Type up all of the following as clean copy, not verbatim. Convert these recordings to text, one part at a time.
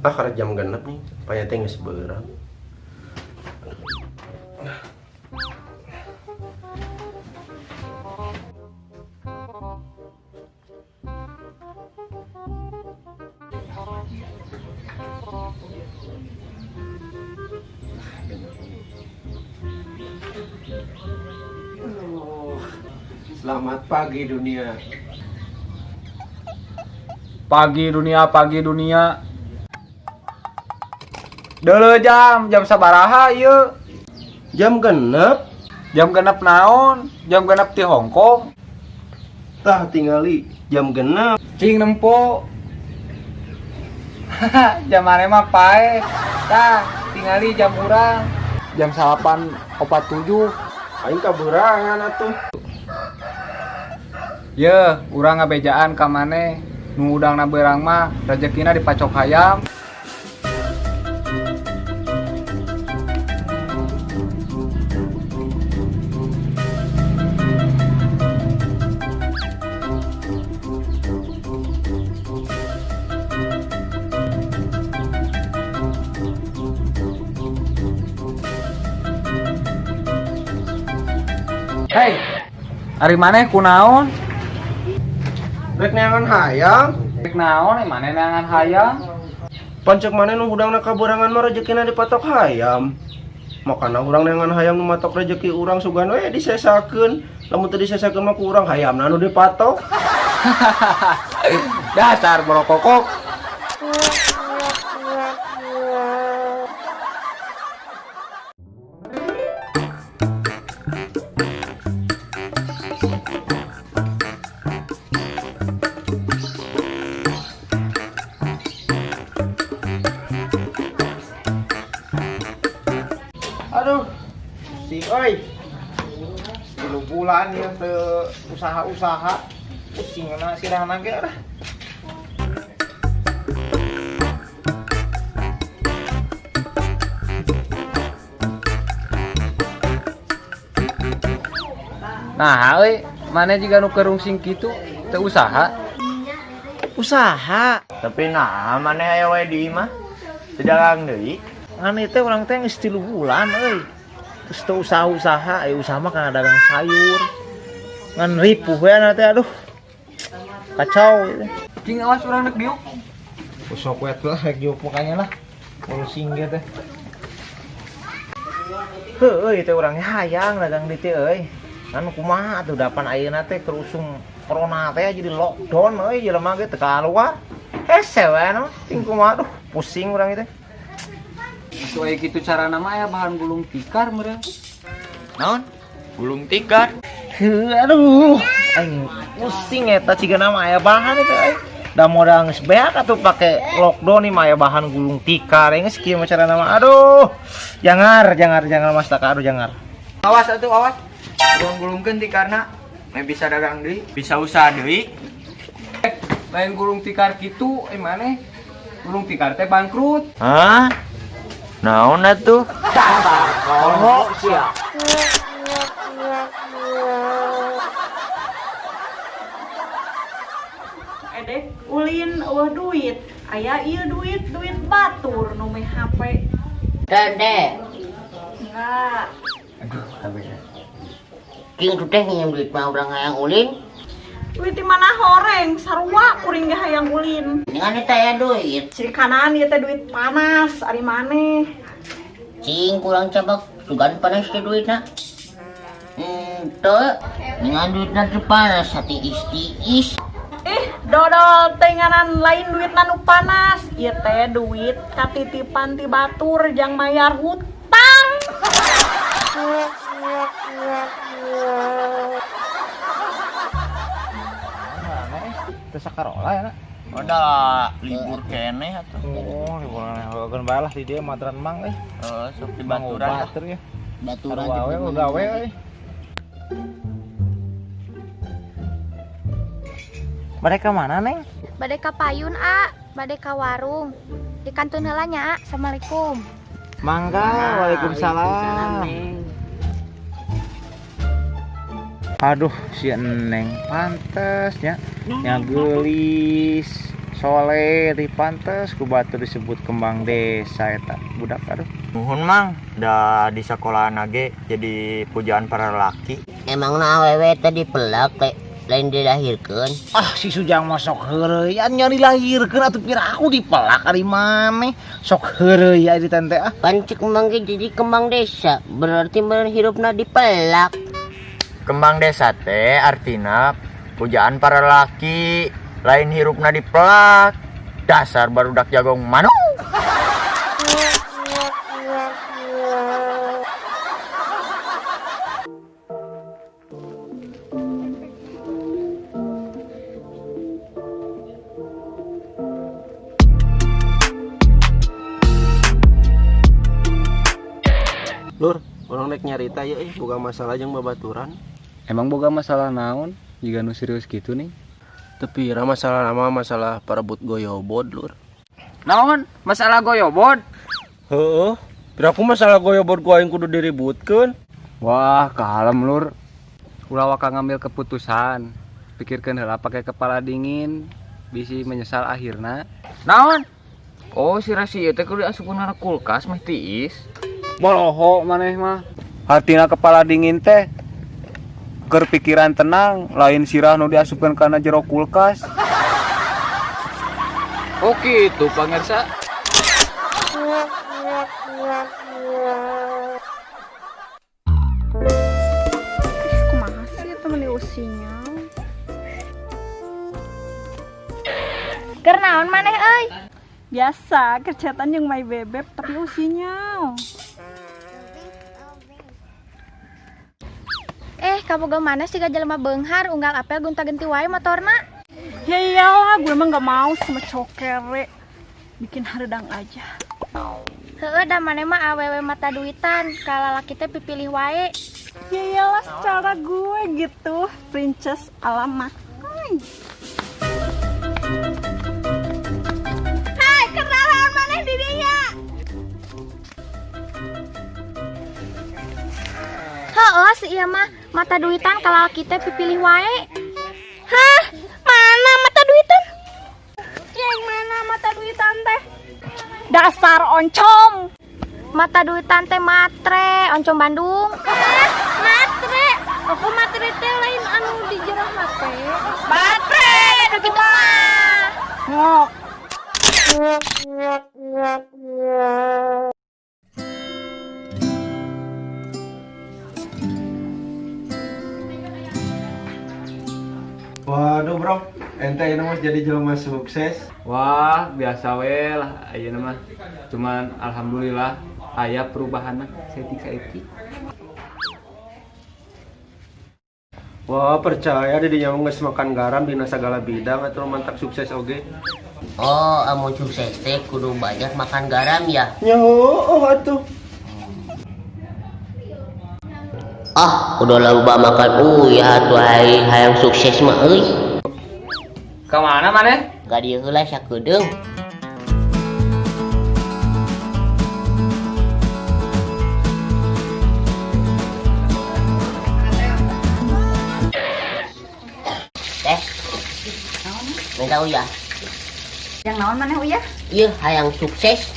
Ah, karena jam 6 nih, panya teh geus beurang. Selamat pagi dunia. Pagi dunia, pagi dunia. Deuleu jam, jam sabaraha ieu? Jam 6? Jam 6 naon? Jam 6 ti Hong Kong. Tah tingali jam 6. Cing nempo. Jam maneh mah pae. Tah, tingali jam urang. Jam 8.47. Aing kaberangan atuh. Ye, urang ngabejaan ka maneh. Nu udangna beurang mah rejekina dipacok hayam. Hei, ari maneh kunaon? Rek neangan hayam. Rek naon maneh neangan hayam? Pancek maneh nu hudangna kaberangan mah rejekina dipatok hayam. Makana urang neangan hayam nu matok rejeki urang sugan we disesakeun. Lamun teu disesakeun mah ku urang hayamna nu dipatok. Dasar borokokok. Aduh, si oi. 10 bulan ya teu usaha-usaha. Pusing na sirahna ge lah. Nah, euy, maneh jiga nu kerungsing kitu teu usaha? Usaha. Tapi nah maneh aya wae di imah. Teu dagang deui. Ngan ieu teh urang teh geus 3 bulan euy. Terus teu usaha-usaha, usaha mah kana dagang sayur. Ngan ripuh we na teh aduh. Kacau ieu teh. Cing awas urang rek diuk. Sok we lah rek diuk makanya lah. Pusing ge teh. Heueuh ieu teh urang hayang dagang di teh euy. Ngan kumaha atuh dapan ayeuna teh keur usum corona teh jadi lockdown euy jelema ge teu kaluar. Hese we no, cing kumaha aduh pusing urang ieu teh. Atuh aya kitu carana mah aya bahan gulung tikar meureun. Naon? Gulung tikar. Heuh aduh, aing pusing eta cigana mah aya bahan eta euy. Da modal geus beak atuh pake lockdown nih mah aya bahan gulung tikar geus kieu mah carana mah. Aduh. Jangar, jangar, jangar Mas Taka, aduh jangar. Awas atuh awas. Gulung-gulungkeun tikarna. Meh bisa dagang deui, bisa usaha deui. Lain gulung tikar kitu, maneh. Gulung tikar teh bangkrut. Hah? Naon atuh? Kolmo sia. Edek ulin eueuh duit. Aya ieu duit, duit batur nu meh HP. Dede, Enggak. Aduh, habisnya. Cing tuh teh nginjem duit mah urang hayang ulin. Duit di mana horeng, sarua kuring ge hayang ulin. Dengan eta aya duit. Ciri kanan ieu teh duit panas, ari maneh. Cing kurang cabak, sugan panas teh duitna. Teu, dengan duitna teu panas hati istiis. Ih, dodol teh ngaran lain duitna nu panas. Ieu teh duit katitipan ti batur jang mayar hutang. Teu sakarola ya, nak? Udah libur keneh atuh. Oh, libur keneh. Heukeun bae lah di dieu madran mang euy. Heeh, sok di baturan. Batur ya. Baturan Sarua we gawe euy. Bade ka mana, Neng? Bade ka payun, A. Bade ka warung. Di kantun heula nya, A. Assalamualaikum. Mangga, waalaikumsalam. Aduh, si Neng pantes nya. Nya geulis, Soleh di pantes ku batur disebut kembang desa eta budak, aduh. Nuhun, Mang, da di sekolah ge jadi pujaan para lelaki. Emang na awewe teh dipelak teh lain dilahirkeun. Ah, si Sujang mah sok heureuyan, nya dilahirkeun atuh, pira aku dipelak ari maneh. Sok heureuy ari tante ah. Pan cek Mang ge jadi kembang desa, berarti meureun hirupna dipelak. Kembang desa teh artina pujaan para lelaki, lain hirupna dipelak. Dasar barudak jagong manuk. Lur, urang rek nyarita ya, boga masalah jeung babaturan. Emang boga masalah naon? Jiga nu serius gitu nih. Tapi masalah nama masalah parebut goyobod, Lur. Naon? Masalah goyobod? Heeh. Piraku masalah goyobod ku aing kudu diributkeun. Wah, kalem, Lur. Ulah waka ngambil keputusan. Pikirkan heula pakai kepala dingin, bisi menyesal akhirna. Naon? Oh, si rasi ieu teh kudu diasupkeun kana kulkas meh tiis. Boloho maneh mah. Hartina kepala dingin teh keur pikiran tenang, lain sirah nu diasupkeun kana jero kulkas. Oh gitu, pangersa. Ih, kumaha sih temen di usinya? Keur naon maneh euy? Biasa, kerjaan yang my bebeb tapi usinya. Eh, kaboga mana sih jelema beunghar unggal apel gonta-ganti wae motorna? Ya iyalah, gue emang gak mau sama cowok kere. Bikin hareudang aja. Heeh, da maneh mah awewe mata duitan, ka lalaki teh pipilih wae. Ya iyalah, secara gue gitu, princess alamat. Hai. Hai, kenalan maneh di dinya. Heeh, si ieu mah mata duitan ka lalaki teh pipilih wae. Hah? Mana mata duitan? Yang mana mata duitan teh? Dasar oncom. Mata duitan teh matre, oncom Bandung. Hah? Matre? Aku matre teh lain anu di jero HP. Matre, kitu mah. Ngok. Waduh, Bro. Ente ini mah jadi jelema sukses. Wah, biasa we lah ayeuna mah. Cuman alhamdulillah aya perubahan mah saeutik-saeutik. Wah, percaya di dinya geus makan garam dina sagala bidang atuh mantak sukses oge. Oh, amun sukses teh kudu banyak makan garam ya. Nya oh atuh. Ah, udah loba makan uyah atuh ai hayang sukses mah euy. Ka mana maneh? Ka dieu heula sakedeung. Teh. Minta uyah. Yang naon maneh uyah? Ieu hayang sukses.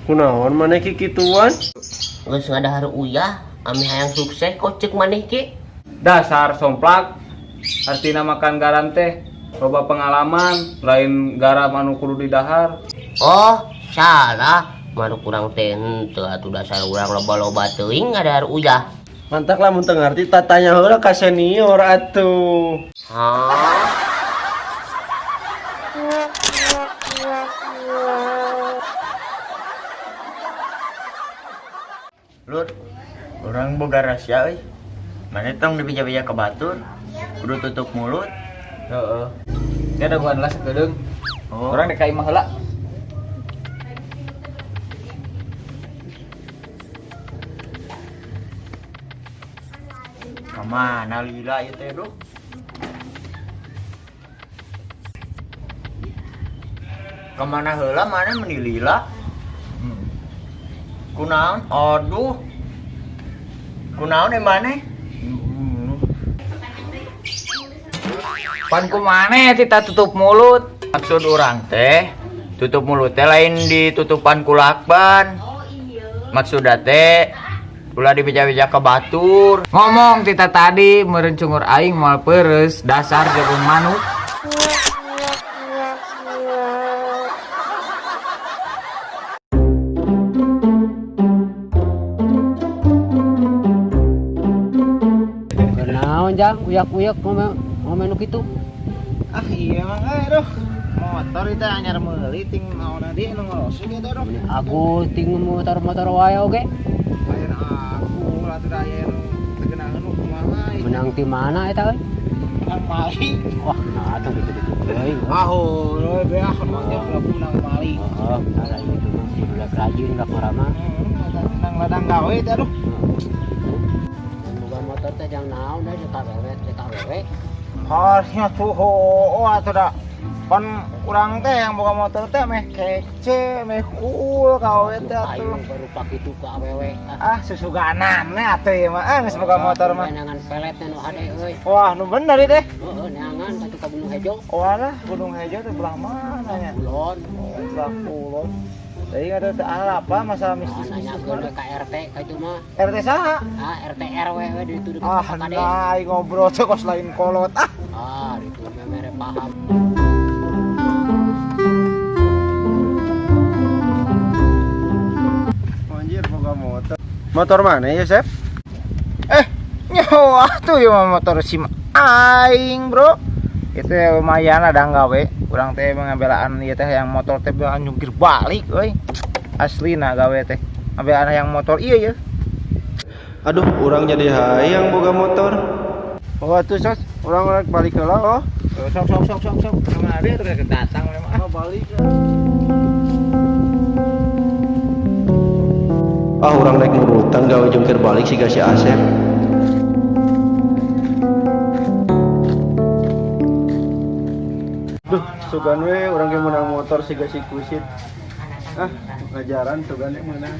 Kunaon maneh kikituan? Geus ngadahar uyah, ami hayang sukses kok cek maneh ki. Dasar somplak. Artina makan garam teh loba pengalaman, lain garam anu kudu didahar. Oh, salah. Maru kurang teh henteu atuh dasar urang loba-loba teuing ngadahar uyah. Mantak lamun teu ngarti tatanya heula ka senior atuh. Hah? Lur, urang boga rahasia euy. Maneh tong dibija-bija ka batur. Kudu tutup mulut. Heeh. Dia ada gua lah sakedeung. Oh. Urang dek ka imah heula. Ka mana lila ieu teh, Duh? Kemana heula mana meni lila? Kunaon? Aduh. Kunaon maneh? Pan ku maneh tita tutup mulut. Maksud urang teh tutup mulut teh lain ditutupan ku lakban. Maksudna teh ulah dibeja-beja ke batur. Ngomong tita tadi meureun cungur aing moal peureus, dasar jagung manuk. Kunaon jang uyak-uyak ngomong nu kitu? Ah iya mah aduh. Motor itu anyar meuli ting naon di nu ngerosok eta aduh. Aku ting motor-motor wae oge. Lain aku lah teu aya nu tegenangan nu kumaha. Menang ti mana eta euy? Menang mali. Wah, nah atuh gitu-gitu teuing. Ah heueuh beah mah aku menang mali. Heeh, benar gitu mah. Udah rajin ka mah. Menang ladang gawe teh aduh. Boga motor teh jang naon deui ka wewe, ka wewe. Harusnya tuh oh atuh da. Pan urang teh yang boga motor teh meh kece, meh cool ka awewe teh atuh. Ayo baru pakitu ka awewe. Ah susuganan we atuh ieu mah, ah geus boga motor mah. Neangan peletna nu hade euy. Wah, nu bener ieu teh. Heeh, neangan ka ka Gunung Hejo. Walah, Gunung Hejo teh belah mana nya? Kulon. Oh, belah kulon. Jadi ada teh apa masalah mistis-mistis Nanyakeun we ka RT ka itu mah. RT saha? Ah, RT RW we di itu Ah, nah, ngobrol teh kos lain kolot. Ah, ah itu mere paham. Anjir boga motor. Motor mana ya, Sep? Nyawa tuh ya motor sim aing, Bro. Itu ya lumayan ada gawe. Urang teh mengambilaan ieu teh yang motor teh belaan jungkir balik euy. Aslina gawe teh. Ambelaan yang motor iya ya. Aduh, urang jadi hayang boga motor. Oh, atuh sos, urang rek balik heula oh. Sok sok sok sok sok. Kemari terus datang memang. Oh, balik. Ah, urang rek nurutan gawe jungkir balik siga si Asep. Duh, sugan we urang ge meunang motor siga si Kusit. Ah, ngajaran sugan we meunang.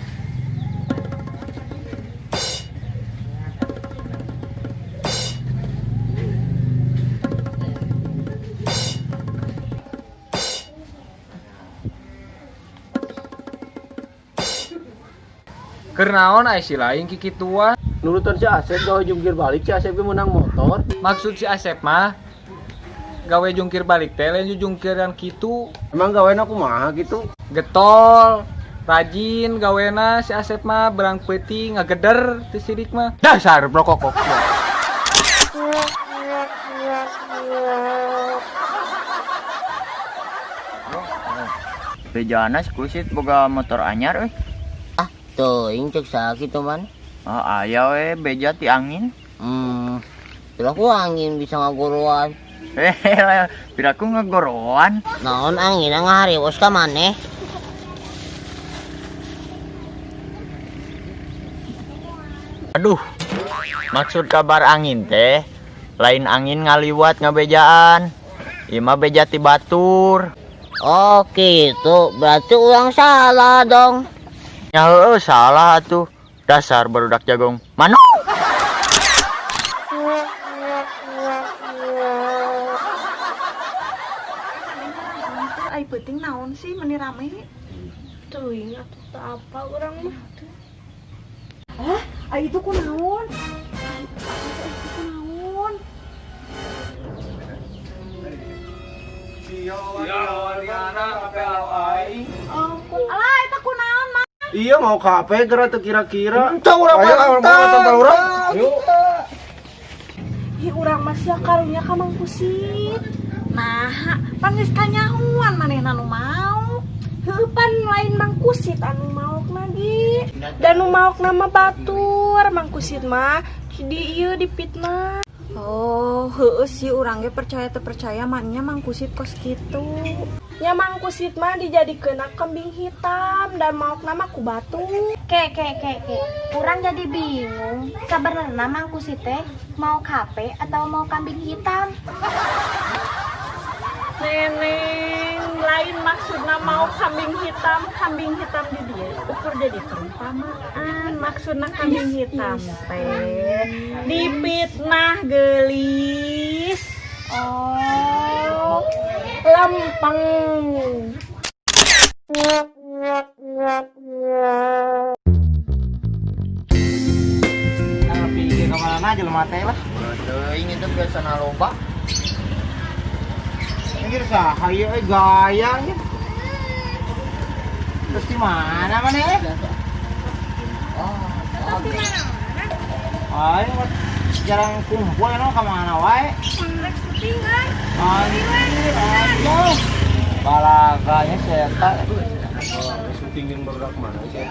Keur naon ai si lain kikituan? Nurutan si Asep gawe jungkir balik, si Asep ge meunang motor. Maksud si Asep mah gawe jungkir balik teh lain jungkiran kitu. Emang gawena kumaha gitu? Getol, rajin gawena si Asep mah berang peuting ngageder teu sirik mah. Dasar brokokok. Bejana si Kusit boga motor anyar euy. Ah, teuing cek saha kitu man. Ah, aya we beja ti angin. Piraku angin bisa ngagoroan. Piraku ngagoroan. Naon angin ngahariwos ka maneh? Aduh. Maksud kabar angin teh lain angin ngaliwat ngabejaan. Ieu mah beja ti batur. Oh gitu, berarti urang salah dong. Ya heueuh salah atuh. Dasar barudak jagong. Manuk. Ai peuting naon sih meni rame? Teuing atuh teu apa urang mah. Hah? Ai itu kunaon? Ai itu kunaon? Alah, eta kunaon mah? Iya mau kape geura teu kira-kira. Entah urang Ayo, mah, urang mau nonton urang. Yuk. Ih urang mah sia karunya ka Mang Kusit. Nah, pan geus kanyahuan manehna nu mau. Heueuh pan lain Mang Kusit anu maokna ge. Dan nu maokna mah batur, Mang Kusit mah di ieu dipitnah. Oh, heueuh sih urang ge percaya teu percaya mah nya Mang Kusit kos kitu. Nya Mang Kusit mah dijadikeun kambing hitam dan maokna mah ku batu. Ke ke ke ke. Urang jadi bingung. Sabenerna Mang Kusit teh maok HP atau maok kambing hitam? Neneng, lain maksudna maok kambing hitam, kambing hitam di dieu ukur jadi perumpamaan. Maksudna kambing hitam teh dipitnah, gelis. Oh. Lempeng. Lebih ke mana jelema teh lah. Teuing itu biasa loba. Anjir, saha ieu euy gaya anjir. Terus di mana mana eh? Terus di mana? Aing mah jarang kumpul anu ka mana wae. Rek syuting euy. Anjir, aduh. Balaganya si eta. Syuting yang baru mana sih?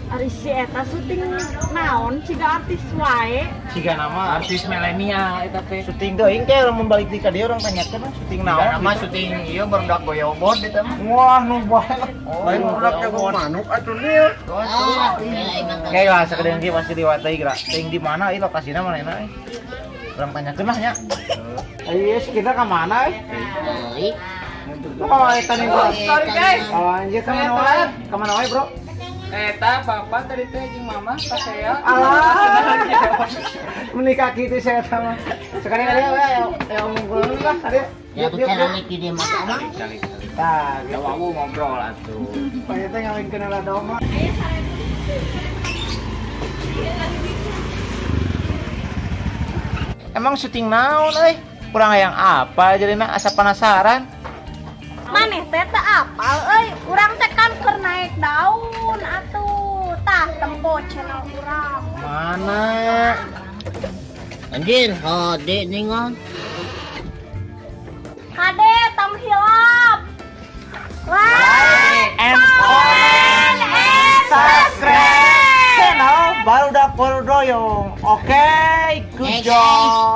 Ari si eta syuting naon, ciga artis wae. Siga nama Artis milenial eta teh. Syuting teuing teh lamun balik di ka dieu urang tanyakeun lah syuting naon. Nama gitu. Syuting ieu barudak goyobod eta mah. Wah, nu bae lah. Lain budak jago manuk atuh nih. Ah, emang. Kayak lah sakedeung ge pasti liwat deui geura. Teuing di mana ieu lokasina manehna euy. Urang tanyakeun lah nya. Ayo kita ka mana euy? Euy. Oh, eta nih, Bro. Sorry guys. Oh, anjir, ka mana wae? Ka mana wae, Bro? Eta bapak tadi teh jeung mama pas saya. Alah. Menikah gitu saya sama. Sekali kali ya, ya, ya ngumpul dulu lah, ada. Ya tuh caranya di dia mah emang. Tah, Ya gitu. wawu ngobrol atuh. Pak teh ngawin kenal doma. Emang syuting naon euy? Kurang yang apa jadina asa penasaran. Maneh teh teu apal euy, urang teh kan keur naik daun atuh. Tah tempo channel urang. Mana? Anjir, hade ningon. Kade tong hilap. Like, and comment, and subscribe. Channel Barudak Doyong. Oke, good Oke. job.